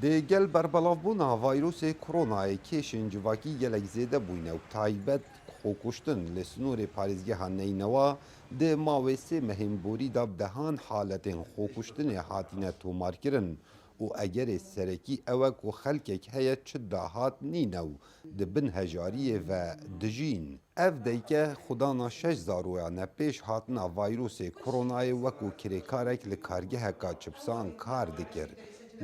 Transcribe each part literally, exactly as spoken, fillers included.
Di gel berbelavbûna vayrosê koronayê kêşên civakî gelek zêde bûyne û taybet xwekuştin li snorê parêzgeha Neynewa di mawê sê mehên borî de bi dehan haletên xwekuştinê hatine tomarkirin û egerê serekî ew e ku xelkek heye çi dahat nîne û di bin hejariyê ve dijîn. Ev dayke xwedana şeş zaroyan e pêş hatina vayrosê koronayê wekû kirêkarek li kargeheka çipsan kar dikir.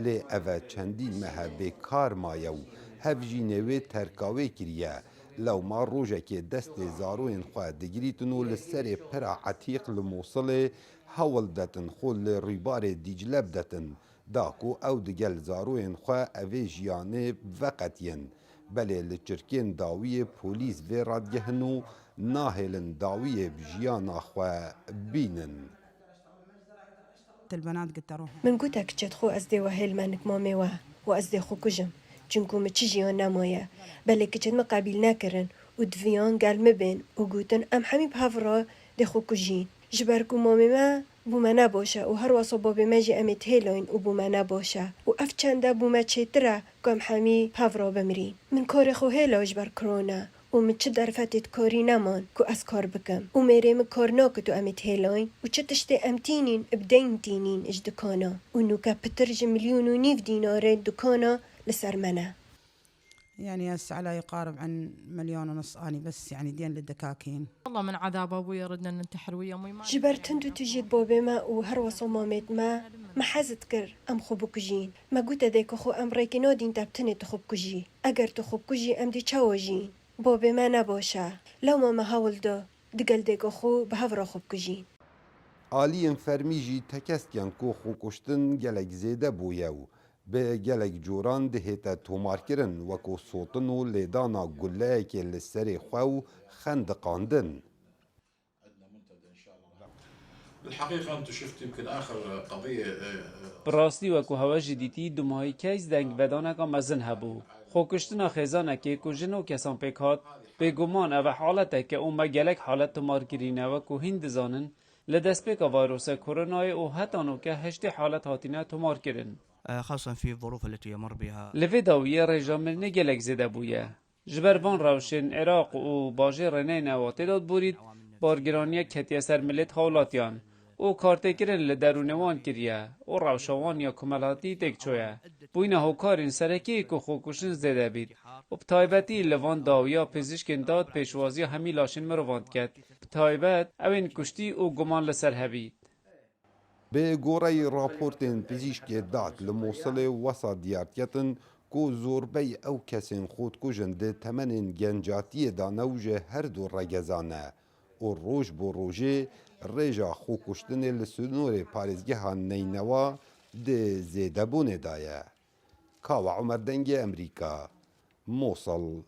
Lê ev e çendî meh e bêkar maye û hevjînê wê terka wê kiriye. Lewma rojekê destê zaroyên xwe digirîtin û li serê pira Etîq li Mûsilê hewl detin xwe li rûbarê Dîcle bidetin. Da ku ew digel zaroyên xwe evê jiyanê veqetiyin. Belê li çirkên dawiyê polîs vê radigihin û nahêlin dawiyê bi jiyana xwe bînin. Min gote kiçet xwe ez dê we hêlme nik mamê we û ez dê xwe kujim. Çunku min çi jiyan nemaye. Belê kiçet min qebîl nekirin û diviyan gel min bên û gotin em hemî bi hev re dê xwe kujîn. Ji ber ku mamê me bû me nebaş e û her wesa babê me jî em ê dihêlayîn û bû me nebaş e û ev çende bû me çêtir e ku em hemî bi hev re bimirîn. Min karê xwe hêla ji ber korona û min çi derfetê dikarî neman ku ez kar bikim û mêrê min kar nake tu em ê dihêlayîn û çi tiştê em tînîn bi deyn tînîn ji dikana û nûke pitir ji milyon û nîv dînarê dikana li ser me ne. يعني هسه على يقارب عن مليون ونص اني بس يعني دين للدكاكين. والله من عذاب ابويا ردنا ننتحر ويا امي ما Ji ber tund û tijî babê me û her wesa mamêt me me hez dikir em xwe bikujîn. Me gote dêka xwe em rêkê nadîn te bi tenê tu xwe bikujî. Eger tu xwe bikujî em dê çawa jîn? Babê me nebaş e. Lewma me hewl da digel dêka xwe bi hev re xwe bikujîn. Aliyên fermî jî tekez dikin ku xwekuştin gelek zêde bûye û bi gelek coran dihête tomarkirin, wekû sotin û lêdana guleyekê li serê xwe û xendiqandin. بالحقيقة أنتو شفتوا يمكن آخر قضية Bi rastî wekû hewe jî dîtî dumahî keys dengvedaneka mezin hebû. Xwekuştina xêzanekê ku ji neh kesan pêk hat, bêguman ev e haleteke û me gelek halet tomar kirîne wekû hîn dizanin, li destpêka vayrosa koronayê û heta nûke heştê halet hatine tomarkirin. خاصة في الظروف التي يمر بها. Li vê dawiyê rêja mirinê gelek zêde bûye. Ji ber van rewşên Iraq û bajêrê Neynewa tê de borît, bargiraniyek ketiye ser milêt hawlatiyan û kartêkirin li derûnê wan kiriye û rewşa wan ya komelatî têk çûye. Bûyne hokarên serekî ku xwekuştin zêde bît û bi taybetî li van dawiya pizîşkên dad pêşwaziya hemî laşên mirovan diket, bi taybet ewên kuştî û guman li ser hevî. Bi goreyî raportên pizîşkê dad li Mûsilê wesa diyar diketin ku zorbey ew kesên xwedikujin di temenên gencatiyê de ne û ji her du regezan e û roj bo rojê rêja xwekuştinê li sinorê parêzgeha Neynewa di zêdebûnê de ye. Kawa Omer Dengê Emerîka, Mûsil.